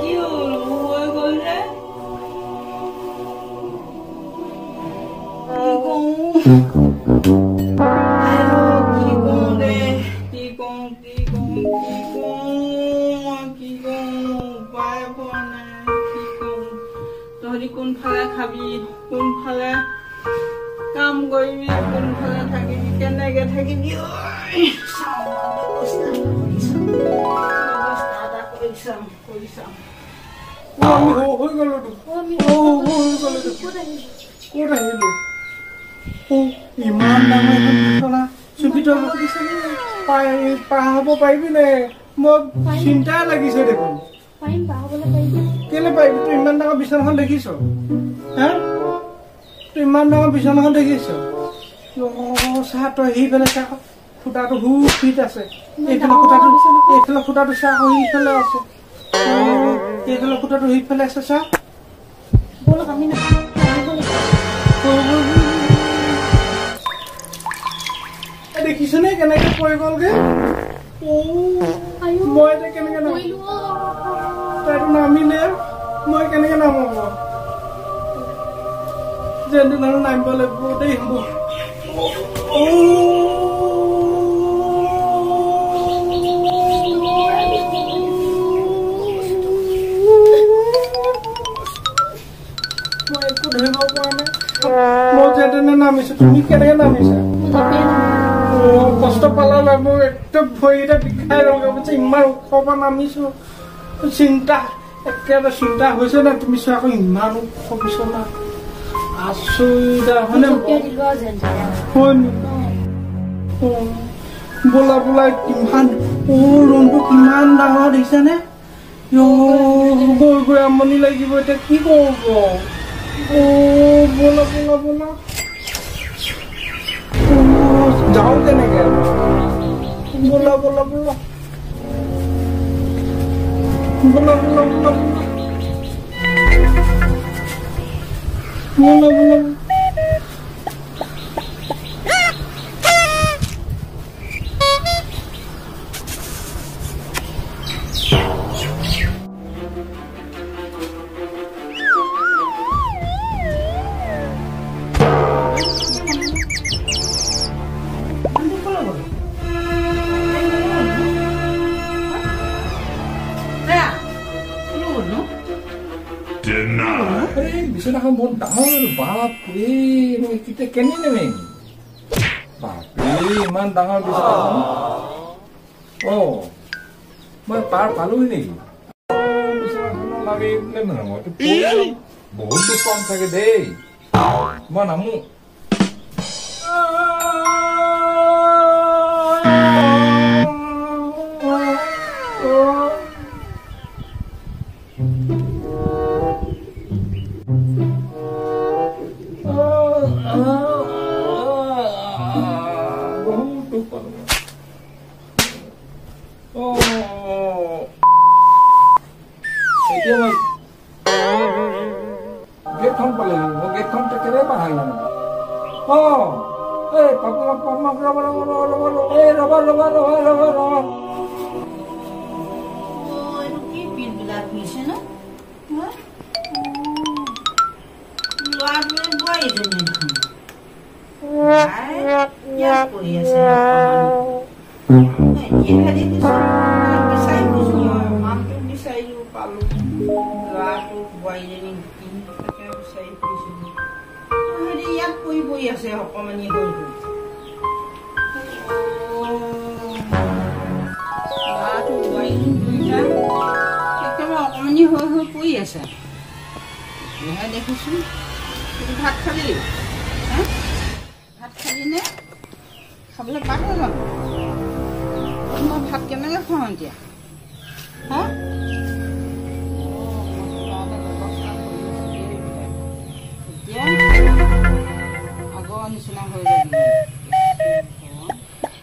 কি হ'ল হৈ গ'ল যে কি কওঁ দে কি কওঁ কি কওঁ কি কওঁ মই কি কওঁ উপায় পোৱা নাই কি কওঁ। তহঁতি কোনফালে খাবি কোনফালে কাম কৰিবি কোনফালে থাকিবি কেনেকে থাকিবি ইমান ডাঙৰ এখন বিচনা পাৰ হ'ব পাৰিবি নে? মই চিন্তাই লাগিছে দেখোন। কেলে পাৰিবি? তই ইমান ডাঙৰ বিচনাখন দেখিছ? হা, তই ইমান ডাঙৰ বিচনাখন দেখিছ? চা তই সেইফালে চা, খুটাটো সু ফিট আছে। এইফালে খুটাটো, এইফালে খুটাটো চা, সেইফালে আছে। এইফালে খুটাটো সেইফালে আছে চা। দেখিছনে কেনেকে পৰি গ'লগে? মই এতিয়া কেনেকে নাম? তাইতো নামিলে, মই কেনেকে নামাব? যেন তেনে নামিব লাগিব দেই। মই একো ধৰিব পৰা নাই। মই যেন তেনে নামিছো, তুমি কেনেকে নামিছা? কষ্ট পালা মোৰ একদম ভৰিকেইটা বিষাই লগা বুজিছা। ইমান ওখ পৰা নামিছো, চিন্তা একেবাৰে চিন্তা হৈছে না। তুমি চোৱা আকৌ ইমান ওখ বিচনা, আচৰিত হয়নে? বোলা বোলা কিমান ৰুমটো কিমান ডাঙৰ দেখিছানে? গৈ গৈ আমনি লাগিব এতিয়া, কি কৰোঁ? বোলা বোলা বোলা যাওঁ কেনেকে? বোলা বোলা বোলা বোলা বোলা বোলা বোলা বোলা। বিচনাখন বহুত ডাঙৰ, বাপৰে মই কেতিয়া কেনে নামিম? বাপৰে ইমান ডাঙৰ বিচনাখন। অ মই পাৰ পালোহি নেকি? বিচনাখনৰ বহুত দুখ পাম চাগে দেই। মই নামো। এতিয়া মই গেটখন পালেহি, মই গেটখন কেনেকৈ পাৰ আহিম? অ এই পাপা পাপা ৰ'বা ৰ'বা ৰ'বা ৰ'বা এই ৰ'বা ৰ'বা ৰ'বা ৰ'বা ৰ'বা। কি পিলবিলাক হৈছে ন? ল'ৰাটোৱে বোৱাৰীজনী দেখোন ইয়াত পৰি আছে। এতিয়াহে দেখিছো, বিচাৰি ফুৰিছো মই, মানুহটোক বিচাৰিলো পালো, ল'ৰাটোক বোৱাৰীজনী কি তাকে বিচাৰি ফুৰিছিলো। হেৰি ইয়াত পৰি পৰি আছে অকমানি হৈ হৈ। ল'ৰাটো বোৱাৰীজনী দুইটা একেবাৰে অকমানি হৈ হৈ পৰি আছে। এতিয়াহে দেখিছো। তুমি ভাত খালি? হা, ভাত খালি নে? খাবলৈ পালো জানো? মই ভাত কেনেকে খাওঁ এতিয়া? হা, এতিয়া আগৰ নিচিনা হৈ যাবি।